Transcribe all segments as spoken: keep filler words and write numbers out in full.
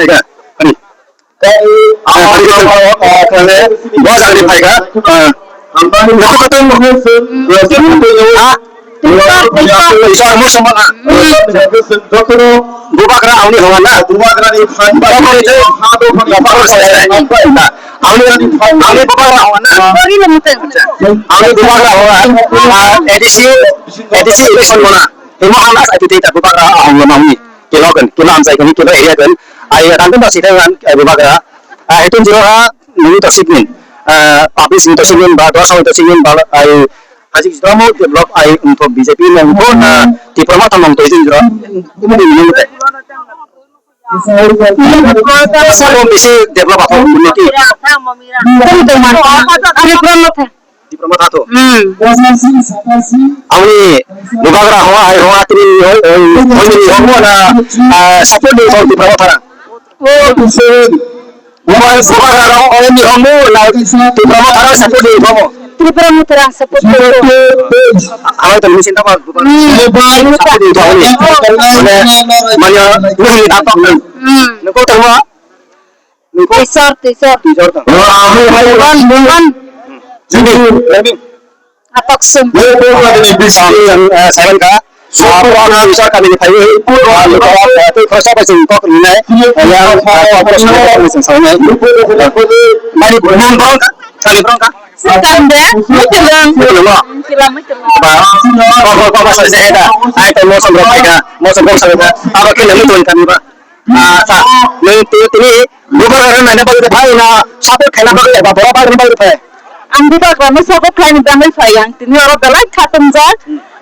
Phaikha. Ani. Bo jagani phaikha. Nokho kotor. Ha? Bubagra auni hwnna. Bubagrani phan. Auni, auni bubagra hwnna. Auni bubagra hwnna. A D C, A D C election mana. Temo ang as api tei ta bubagra hwnna auni. Kilo kan, kilo amsai kan, kilo area kan. Ai kan tu masih kan bubagra. Ah, itu jero ha, nini toksik nin. Ah, public ni toksik nin, ba dosa ni toksik nin, ba ai Hajik Islam develop ai untuk B J P nang ko na Tipra Motha nang to isin jero. Ini di ini teh. Sabo bisi develop apa unnoti. Tipra Motha to. Auni bubagra hoa ai hoa tini hoi hoi hoi ni hoa na, ah, support ni hoi Tipra Motha. Bubagra rok oi ni homo la Tipra Motha rok support ni homo. Tipra Motha rok support ni homo. Awai to misi ta ba. Support ni homo. Mane manya misi ta ba. Nungko tamo. Teacher, teacher. Teacher ta. Bukan, bukan. Jimmy. Apak sum. Yang, eh, saya ka. Apa orang bisa kami dipayu? Kalau kau, eh, tu kerja apa sih kau kenai? Yang, eh, apa orang sudah kami sih saya. Mari bulan berapa? Kali berapa? Sukam deh, mutelang. Mutelang. Mutelang, mutelang. Ba, ba, ba, ba, saya, saya dah. Ai, tu mosam berapa ka? Mosam berapa saya dah. Apa kena mutelang kami ba? Ah, sa, nung tu tini bubagra rok naina bagwi phai na, support khaina bagwi eba borok bagwi bagwi phai? Ang bubagrano support khlaini bagwi phai ang tini oro belai khatungjak.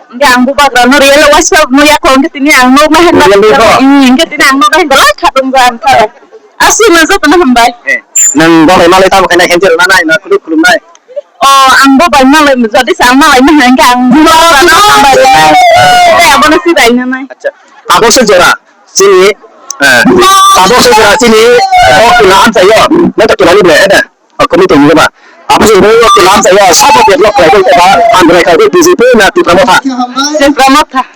Hwnkhe ang bubagrano real waisa no yakho hwnkhe tini ang nokna hwnba. Real waisa? Hmm, hwnkhe tini ang nokna hwnba belai khatungjak ang kha. Aswk no jotono hambai. Eh, nung bo bai malai tamo khaina khenjero na nai na khuluk khulum nai. O, ang bo bai malai jodi sa malai ma hwnkhe ang bubagrano hambai. Tei abono swbai na nai. Acha. Abo se jora. Chini, eh, abo se jora chini, eh, o kila amchaio, no to kila ni ble, eh, o kumi to ni ba. Abo se jora o kila amchaio, sabo develop khlai khe ba, ang rai kha B J P na Tipra Motha. Tipra Motha.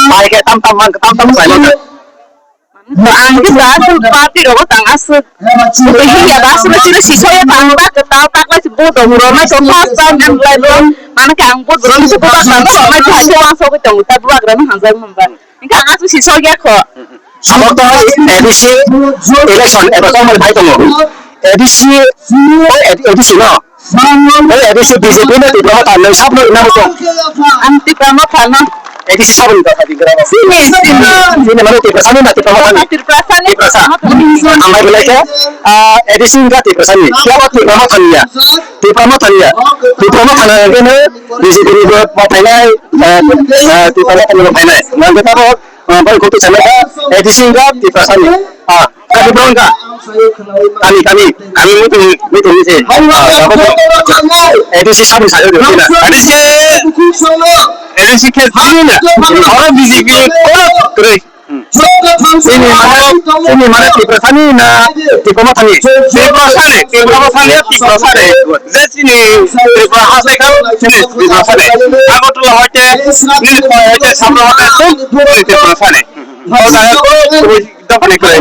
Bai khe tam tam man, tam tam khlai motha. Ang khe ba tu party rogo tang aswk. Hiya ba aswk chini sisoya tang ba, ta ta khlai bo dong ro na to first time ang khlai bo. Mane khe ang bo dong se bo ba tang ro na to hai se wa so ko tong ta bo agra no hanjak man ba. Hingke ang aswk si sokya kho. Abo to A D C election eba tongmani bai tongo. A D C, o A D C no. O A D C B J P no Tipra Motha no sab no ina mo tong. Ang Tipra Motha no. A D C sab ni kotha di gra. Sini, sini. Sini mane Tiprasa ni na Tipra Motha ni? Tiprasa ni. Tiprasa. Ang bai belai khe, ah, A D C ni ka Tiprasa ni. Kya ba Tipra Motha ni ya? Tipra Motha ni ya. Tipra Motha ni ya. B J P ni bo phainai, eh, eh, Tipra Motha ni bo phainai. Nang khe tabo, eh, bai kok tu chana kha, A D C wngkha Tiprasa ni. Ah, kami bro wngkha. Kami, kami, kami muitu, muitu ni se. Ah, abo A D C sab ni sa yo de na. A D C, A D C khe sini na. Oro B J P ni kono kwrwi. Chini mane, chini mane Tiprasani na Tipra Mothani? Tiprasani, Tipra Mothani, Tiprasani. Je chini Tripura ha sai kha, chini Tiprasani. Agartala hoite, nini khoi hoite, Sabra hoite, chini Tiprasani. O jaga ko, ko, dophani kre.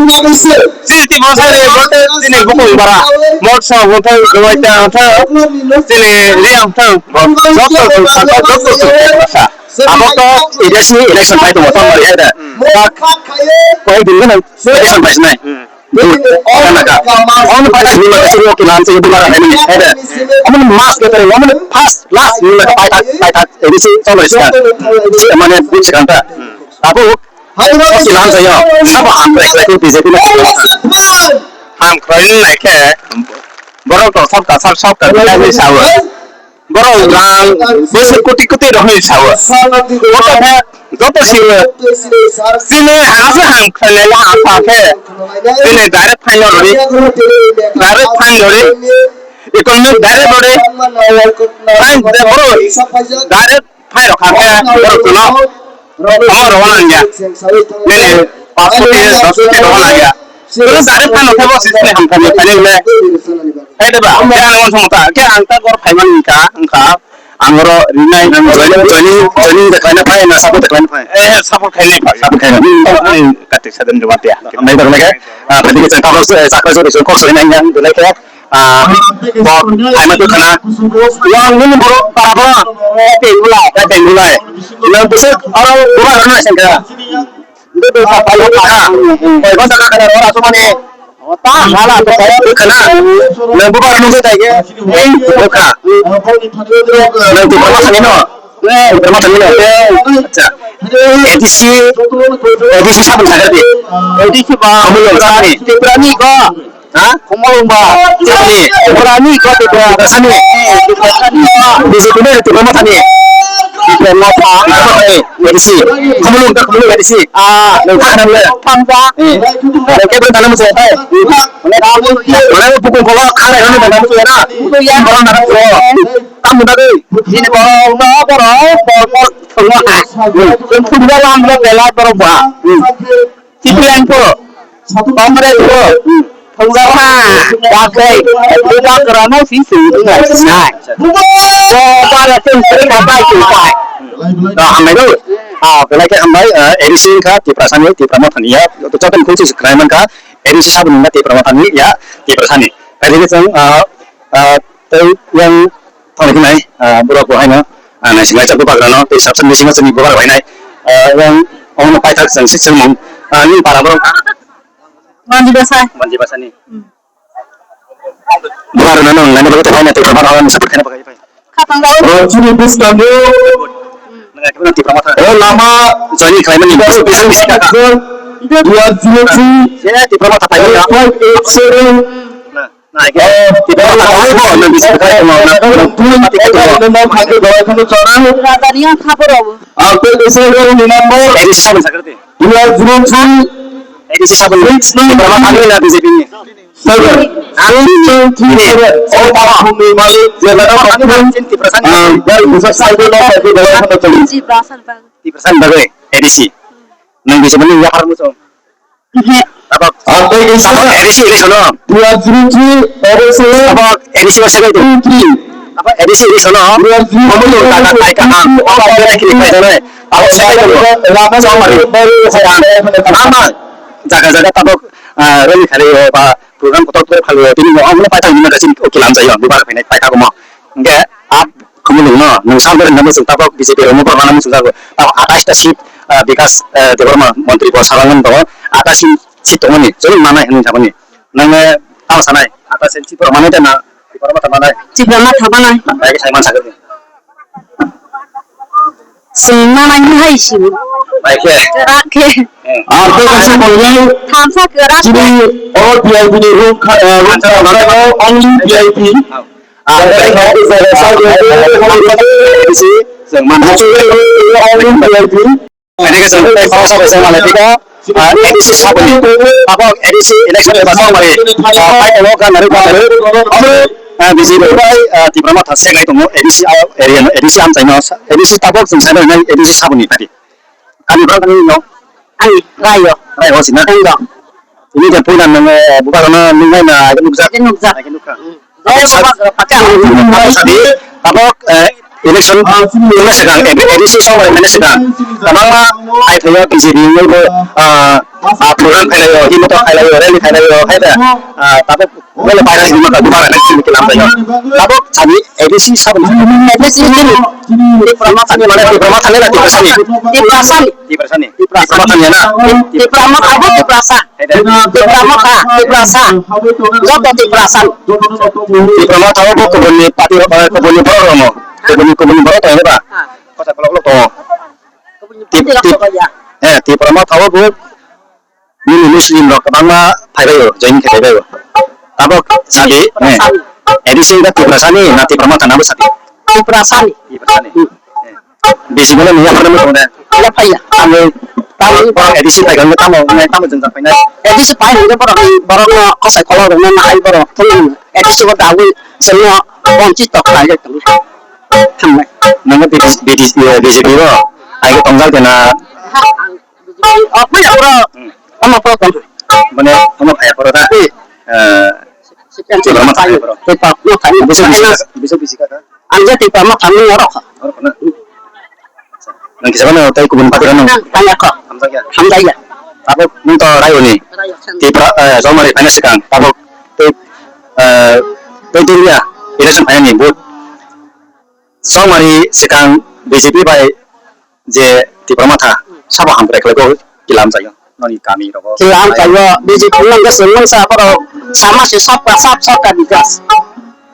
Chini Tiprasani, bote chini bukung bara. Motso, bote, dobaita, chini Riang, joto, joto, joto, Tiprasa. Abo to A D C election bai tongo, tamo ri da. Hmm. Ba koi din gana election bai sinai. Hmm. Gana ka. On pai ta ni ma ka suru ki lam se dum ra ni da. Omo mas ke tare, omo first last ni ma ka pai ta, pai ta A D C tamo ri sa. Si mane buchi kan ta. Abo ki lam se yo. Sabo ham pai pai B J P na. Ham koi ni nai ke. Borok to sab ka sab sab ka ni sa. Borok rang bwswk koti koti rok hinwi sao. Joto khe, joto siro. Chini hangse hang khlainai ha sa khe. Chini direct phaino rwdi. Direct phaino rwdi. Economic direct rwdi. Phain de borok direct phai rok kha khe borok kuno. Omo rwna nangya. Nini paanch koti, dos koti rwna nangya. Kunu direct phano thebo sisini hamkha ni phaini le. Hai de ba, khe ano wngthong ta, khe ang ta gor phaiman wngkha, wngkha. Ang oro rinai nang joining, joining, joining de khlaina phai na support de khlaina phai? Eh, support khlaina phai. Support khlaina. Hmm. Ani katik sadin jawab ya. Hambai dong lagi. Ah, tadi kita kalau se-, sakra jori jori kok sori nang yang dulai ke. Ah, kok hai ma tu khana. Yang ni boro para boro. Eh, tengulai, eh, tengulai. Nang bisa orang dua orang sengka. Ndu do sa payo kha. Koi ba saka kana ora so mane. Ta hala to kaya khana. Nang bubar nung sai ke. Ei, bukha. Nang tu berma thani no. Berma thani no. Acha. A D C, A D C sabun sagar di. A D C ba. Kamu yang berani. Berani ko. Ha? Khumulwng ba. Jani. Tiprani ko Tipra. Tiprasani. Tiprasani. B J P ni Tipra Mothani. Tipra Motha. Tipra Mothani. A D C. Khumulwng ka Khumulwng A D C. Ah, nang thang nang le. Thang ba. Eh. Nang ke bang tanam se tai. Mana bukung kola khala nang tanam se na. Buku yang. Kola nang ko. Tam buta dei. Jini borok no borok bor bor thangma ha. Thangma lam lo bela borok ba. Sipiang po, Congress po, thongjakma, yakhai, bubagrano si swi wngnai sinai. Bo bala chwng sri kha bai chwng pai. Ah, hambai do. Ah, belai khe hambai, ah, A D C wngkha Tiprasani, Tipra Mothani ya, joto khung si khlai mankha, A D C saboni wngkha Tipra Mothani ya, Tiprasani. Kaisa khe chwng, ah, ah, tei yang thani khe nai, ah, borok bo haino, ah, naising laijak bubagrano tei sabsa bisingo chini bubagra bai nai, ah, yang omono paithak chwng si chwngmung, ah, nini para borok Manji basa. Manji basani. Hmm. Bubagrano nang nani bagwi tongmani tei bubagrano support khaina bagwi phai. Khatang dao. Rajini bwskango. Nang khe Tipra Motha. O lama joining khlaimani bisi bisi kaka. Dua zero three. Sini Tipra Motha paithak. Five eight seven. Nah. Nai khe, tei bo nang khe bo nang bisi khai tongma nang tei khai tongma. Rajani ang kha borok. Ang tei bisi rok ni number. A D C sabun sakar tei. Dua zero three. A D C sabun. Six nine. Tei bo thangwi na B J P ni. Seven. Six nine three seven. Oh, baba. Bumi malik, jela da. Ang dari pusat cyber lo, cyber lo, cyber lo. Tiprasan bagwi A D C. Nang bisi mani ya har muso. Abo, abo A D C election o. Abo A D C election o. Abo A D C election o. Abo jaga jaga tabok, ah, rally khalai o ba program kotor kotor khalai o. Tini bo omono paithak ni masa sin o kilam jai o. Bubar khainai paithak omo. Hingke a khumulwng no nwng sal bereng nangma chwng tabok B J P rokno borok nangma chwng jago. Tabok atais ta seat, ah, Bikas, ah, Debbarma montri bo salangmani tongo. Atais seat tongmani chwng manai hinwi samani. Nangno tamo sanai atais seat borok manai da na Tipra Motha manai? Tipra Motha manai. Bai khe sai man sakhe. Chwng manai hai si. Bai khe. Kwrak khe. Ang tei kaisa bolnai. Thamsa kwrak khe. Chini o V I P ni room kha, eh, room kha, only V I P. Ang tei kaisa bolnai. Chwng manai. Only V I P. Ani khe chwng tei khoroksa bai chwng manai tei kha, ah, A D C saboni. Abo A D C election ni basai mari, ah, pai tongo kha nari kha nari. Abo, ah, B J P bai, ah, Tipra Motha se kai tongo A D C area no, A D C amchai no, A D C tabok chwng sai mani A D C saboni party. Kami borok ni no? Ani, Rayo. Rayo sina? Rayo. Ini je puina nang, eh, buka rona nung nai na, ai nukjak. Ai nukjak. Ai nukha. Hmm. Tabok, eh, election, eh, A D C song, eh, A D C song, eh, A D C song. Tabangma, ai thaya B J P ni bo, ah, ah, program khailai o, himto khailai o, rally khailai o, hai da. Ah, tabok Wala pai rang jima ka duba rang jima kilam bai. Tabok sani A D C sabun. A D C ni. Tipra Motha ni mana Tipra Motha ni na Tipra sani. Tipra sani. Tipra sani. Tipra Motha ni na. Tipra Motha abo Tipra sa. Tipra Motha, Tipra sa. Joto Tipra sa. Tipra Motha abo kubun ni party, eh, kubun ni borok rong. Kubun ni, kubun ni borok tong ba. Kosa kolok kolok tong. Tip-, tip-, eh, Tipra Motha abo Nini Muslim rok kwbangma phaibaio, join khe phaibaio. Tabok sadi, eh, A D C wngkha Tiprasani na Tipra Motha nabo sadi? Tiprasani. Tiprasani. Hmm. Eh. B J P no nini yaphar nangma tongo de? Yaphar ya. Tamo, tamo borok A D C phaikha wngkha tamo, wngkha tamo jwngjal phainai? A D C phai hwnkhe borok, borokno khosai kholo rwngno nahai borok thung A D C bo dagwi chwngno bonchit tok khlai tongo. Thangnai. Nangno B D C, B D C, B J P bo phai tongjak de na? Oh, maya pura. Hmm. Omo pura tong. Mane, omo phaya pura da? Hmm. Eh, Tipra Motha phaya pura. Tipra Motha phaya. Bisa, bisa, bisa, bisa kaka? Ang je Tipra Motha ni oro kha. Oro kha na? Nang kisa bano tei kubun patir nang. Nang tangya kha. Hamjakya. Hamjakya. Abo nung to Raiyoni. Raiyoni. Tipra, eh, Chongmari phaina swkang. Abo tei, eh, tei tei ya. Election phainani vote. Chongmari swkang B J P bai je Tipra Motha sabo hamkrai khlai kok kilam chaio noni kami rogo. Kilam chaio B J P nang se mungsa borok sama se sabka sab sabka bikas.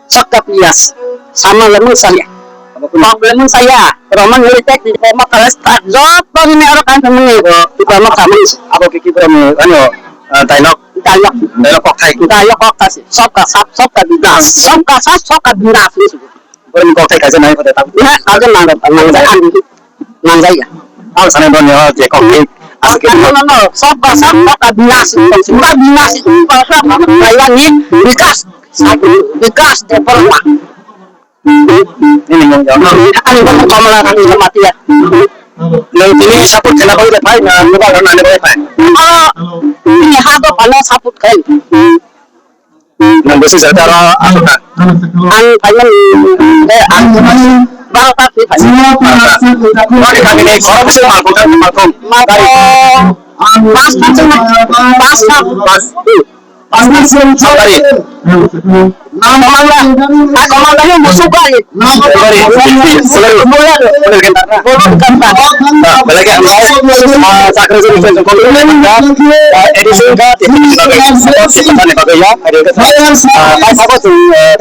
Sabka priyas. Sama le mungsa ya. Abo kok le mungsa ya. Roman hori tek di Tipra Motha le start job to ni aro kan mung ni Tipra Motha mungsa. Abo ki ki bro ni ano, ah, dialogue. Dialogue. Dialogue kok thai. Dialogue kok thai. Sabka sab sabka bikas. Sabka sab sabka bikas. Borokni kokthai kaisa nai khote tabuk. Na, kaisa nang, nang, nang, nang, nang, ya. Ang sanai borokni o je kokthai aswk khe. No, no, no, sabka sab, sabka binas, sabka binas, sabka binas, bikas, bikas development. Nini mung ya. Ani bo Komla Rani Jamatia. Nang tini support khaina bai de phai, na nini ba nani bai phai. Oh, ini hado pala support khai. Nang bwswk jata ro aswk kha? Ang phaimani, eh, ang barota thwi phai. Barota. Noni kami ni khorok bwswk malkhung kha, malkhung. Malkhung. Pasta chwng, pasta. Pas. Pasta chwng. Gari. Komanda, ah, komanda ni musuh gari. Gari. Bolero. Bolero. Bolero. Bolero. Belai khe hambai, ah, chakri chakri chakri chakri chakri chakri, ah, A D C wngkha, T P C ni bagwi, support ni bagwi ya, ah, tai sabo chwng, ah,